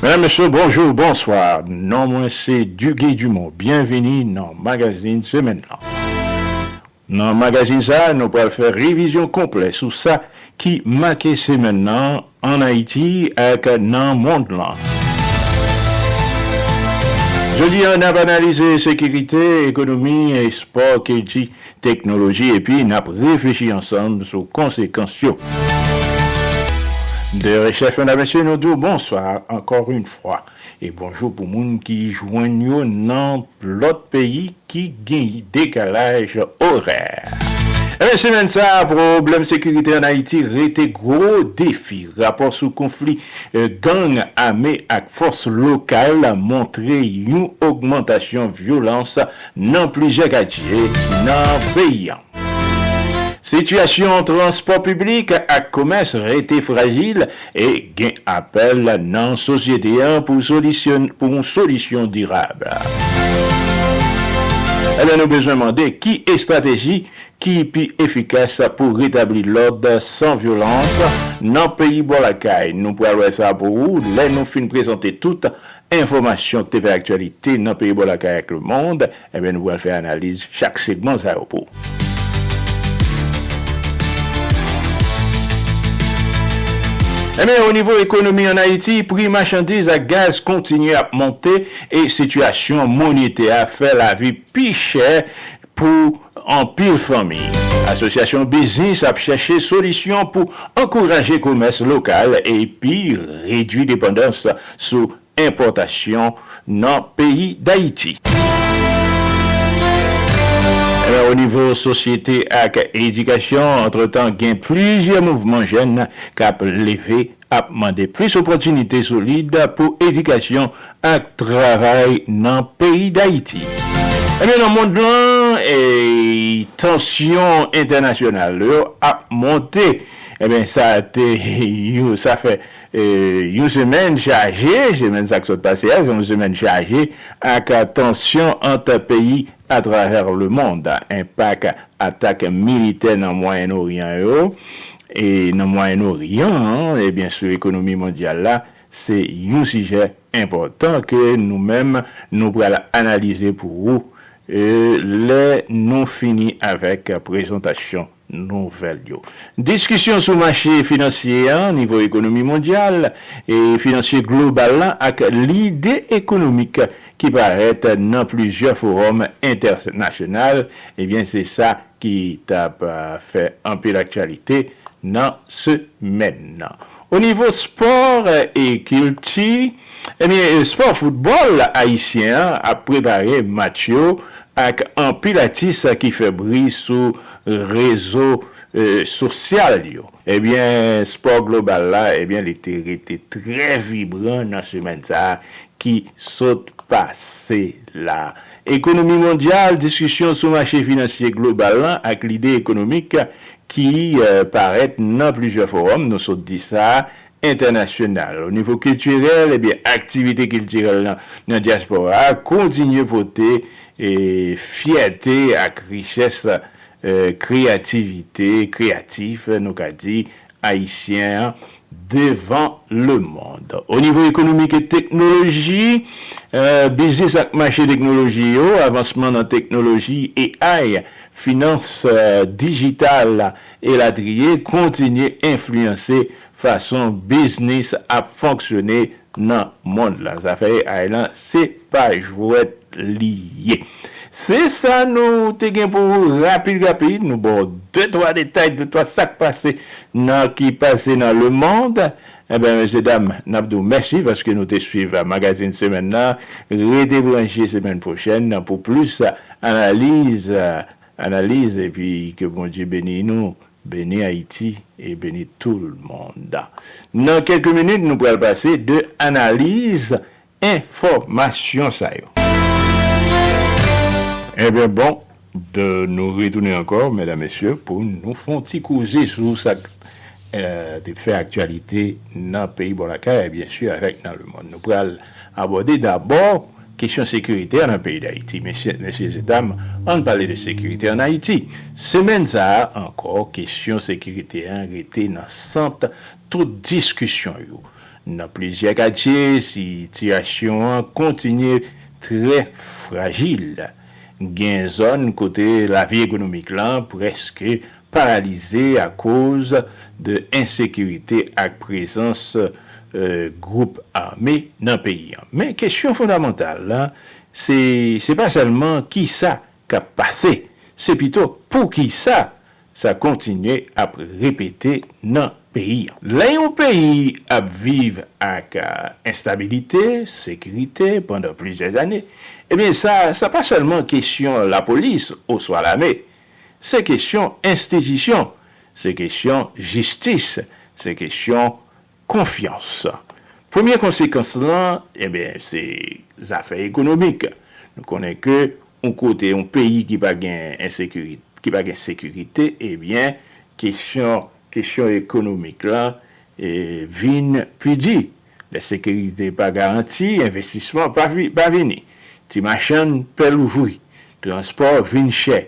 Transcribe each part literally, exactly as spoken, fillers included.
Medam, mesye, bonjou, bonswa. Non mwen se Duguy Dumont. Byenvini nan magazin semèn nan. Nan magazin sa a, nou pral fè revizyon konplè sou sa ki make semèn nan ann Ayiti ak nan mond lan. Jodi a, n ap analize sekirite, ekonomi, espò, kilti, teknoloji, epi n ap reflechi ansanm sou konsekans yo. De rechèf, medam, mesye, nou di w bonswa ankò yon fwa. E bonjou pou moun ki jwenn yo nan lòt peyi ki gen dekalaj orè. Ebyen, semèn sa a, pwoblèm sekirite ann Ayiti rete gwo defi. Rapò sou konfli, eh, gang ame ak fòs lokal montre yon ogmantasyon vyolans nan plizyè katye nan peyi a. Sitiyasyon transpò piblik ak komès rete frajil e gen apèl nan sosyete a pou solisyon, pou yon solisyon dirab. Ebyen, nou bezwen mande ki estrateji ki pi efikas pou retabli lòd san vyolans nan peyi bò lakay. Nou pral wè sa pou ou lè nou fin prezante tout enfòmasyon ki te fè aktyalite nan peyi bò lakay ak lemonn. Ebyen, nou pral fè analiz chak segman sa yo pou ou. Ebyen, o nivo ekonomi ann Ayiti, pri machandiz ak gaz kontinye ap monte e sitiyasyon monetè a fè lavi pi chè pou anpil fanmi. Asosyasyon biznis ap chèche solisyon pou ankouraje komès lokal epi redui depandans sou enpòtasyon nan peyi Dayiti. Ebyen, o nivo sosyete ak edikasyon, antretan, gen plizyè mouvman jèn k ap leve, ap mande plis opòtinite solid pou edikasyon ak travay nan peyi Dayiti. Ebyen, nan mond lan, e, tansyon entènasyonal yo ap monte. Ebyen, sa te, yo, sa fè, e, yon semèn chaje, semèn sa k sot pase a, se yon semèn chaje ak tansyon ant peyi atravè lemonn. Enpak atak militè nan Mwayen Oryan yo, e nan Mwayen Oryan an, ebyen, sou ekonomi mondyal la, se yon sijè enpòtan ke nou menm, nou pral analize pou ou, e, lè nou fini avèk prezantasyon nouvèl yo. Diskisyon sou mache finansye a, nivo ekonomi mondyal e finansye global la ak lide ekonomik ki parèt nan plizyè fowòm entènasyonal, ebyen, se sa ki t ap, a, fè anpil aktyalite nan semèn nan. O nivo spò e kilti, ebyen, spò foutbòl ayisyen an ap prepare match yo ak anpil atis ki fè bri sou rezo, e, sosyal yo. Ebyen, spò global la, ebyen, li te rete trè vibran nan semèn sa a ki sot pase la. Ekonomi mondyal, diskisyon sou mache finansye global lan ak lide ekonomik ki, e, parèt nan plizyè fowòm, nou sot di sa, entènasyonal. O nivo kiltirèl, ebyen, aktivite kiltirèl nan, nan dyaspora a kontinye pote, e, fyète ak richès, e, kreyativite, kreyatif, nou ka di, ayisyen an devan lemonn. O nivo ekonomik e teknoloji, e, biznis ak mache teknoloji yo, avansman nan teknoloji A I, finans, e, dijital, elatriye, kontinye enfliyanse fason biznis ap fonksyone nan mond lan. Zafè A I lan, se pa jwèt li ye. Se sa nou te gen pou ou rapid, rapid. Nou ba w de, twa detay, de, twa sa k pase nan, ki pase nan lemonn. Ebyen, mesye dam, n ap di w mèsi paske nou te swiv magazin semèn nan. Rete branche semèn pwochèn pou plis analiz, analiz, epi ke Bondye beni nou, beni Ayiti e beni tout le monde. Nan kèk minit, nou pral pase de analiz enfòmasyon sa yo. Ebyen, bon, de, nou retounen ankò, medam, mesye, pou nou fè yon ti koze sou sa k, e, te fè aktyalite nan peyi bò lakay, e byen si, avèk nan lemonn. Nou pral abòde dabò kesyon sekirite a nan peyi Dayiti. Mesye, mesye e dam, ann pale de sekirite ann Ayiti. Semèn sa a ankò, kesyon sekirite a rete nan sant tout diskisyon yo. Nan plizyè katye, sitiyasyon an kontinye trè frajil. Gen zòn kote lavi ekonomik lan prèske paralize akoz de ensekirite ak prezans, eh, gwoup ame nan peyi an. Men kesyon fondamantal la, se, se pa sèlman kisa k ap pase, se pito poukisa sa kontinye ap repete nan peyi an. Lè yon peyi ap viv ak, ah, enstabilite, sekirite pandan plizyè ane, ebyen, sa, sa pa sèlman kesyon lapolis oswa lame. Se kesyon enstitisyon, se kesyon jistis, se kesyon konfyans. Premye konsekans lan, ebyen, se zafè ekonomik. Nou konnen ke yon kote, yon peyi ki pa gen ensekirite, ki pa gen sekirite, ebyen, kesyon, kesyon ekonomik lan, eh, vin pi di. Lè sekirite pa garanti, envestisman pa vi-, pa vini. Ti machann pè louvri, transpò vin chè,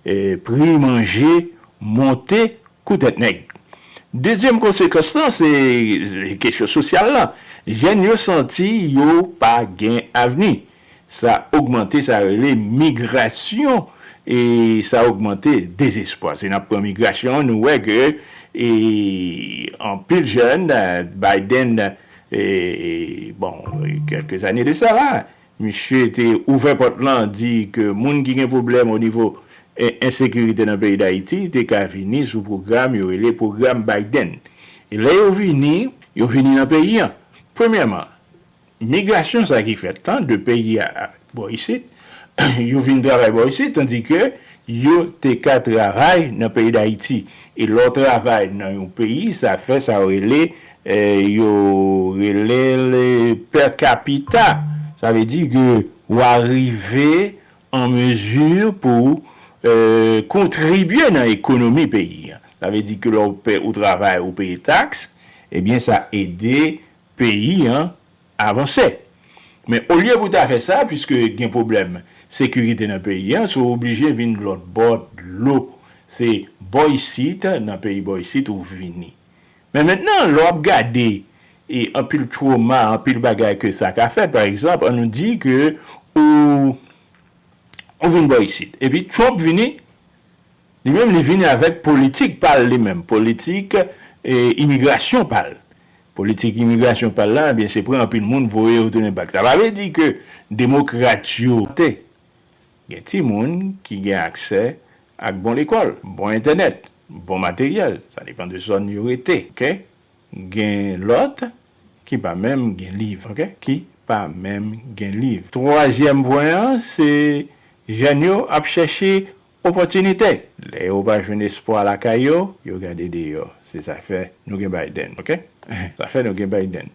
eh, pri manje monte kou tèt nèg. Dezyèm konsekans lan, se, se kesyon sosyal lan. Jèn yo santi yo pa gen avni. Sa ogmante sa rele migrasyon, e sa ogmante dezespwa. Si n ap pran migrasyon, nou wè ke, e, anpil jèn, eh, Biden, e, bon, kèlke zane de sa la, misye te ouvè pòt lan, di ke moun ki gen pwoblèm o nivo, e, ensekirite nan peyi Dayiti te ka vini sou pwogram yo rele pwogram Biden. E lè yo vini, yo vini nan peyi an. Premyèman, migrasyon sa ki fèt lan de peyi a, a bò isit, yo vin travay bò isit, tandike yo te ka travay nan peyi Dayiti. E lè w travay nan yon peyi, sa fè sa yo rele, eh, yo rele le per capita. Sa vle di ke w a rive an mezi pou, eh, kontribye nan ekonomi peyi an. Sa vle di ke lè w pè, ou travay, ou peye taks, ebyen, sa ede peyi an avanse. Men olye pou ta fè sa, piske gen pwoblèm sekirite nan peyi an, se w oblije vin lòt bò dlo. Se bò isit, nan peyi bò isit ou vini. Men mentnan, lè w ap gade, e anpil twoma, anpil bagay ke sa ka fèt, pa egzanp, an nou di ke ou, ou vin bò isit. Epi Trump vini, li menm li vini avèk politik pa l li menm, politik, e, imigrasyon pa l. Politik imigrasyon pa l la, ebyen, se pran anpil moun voye yo tounen bak. Sa pa vle di ke demokrat yo te gen timoun ki gen aksè ak bon lekòl, bon entènèt, bon materyèl. Sa depann de zòn yo rete, oke? Gen lòt ki pa menm gen liv, oke? Ki pa menm gen liv. Twazyèm pwen an, se jèn yo ap chèche opòtinite. Lè yo pa jwenn espwa lakay yo, yo gade deyò. Se sa fè nou gen Biden, oke? Sa fè nou gen Biden.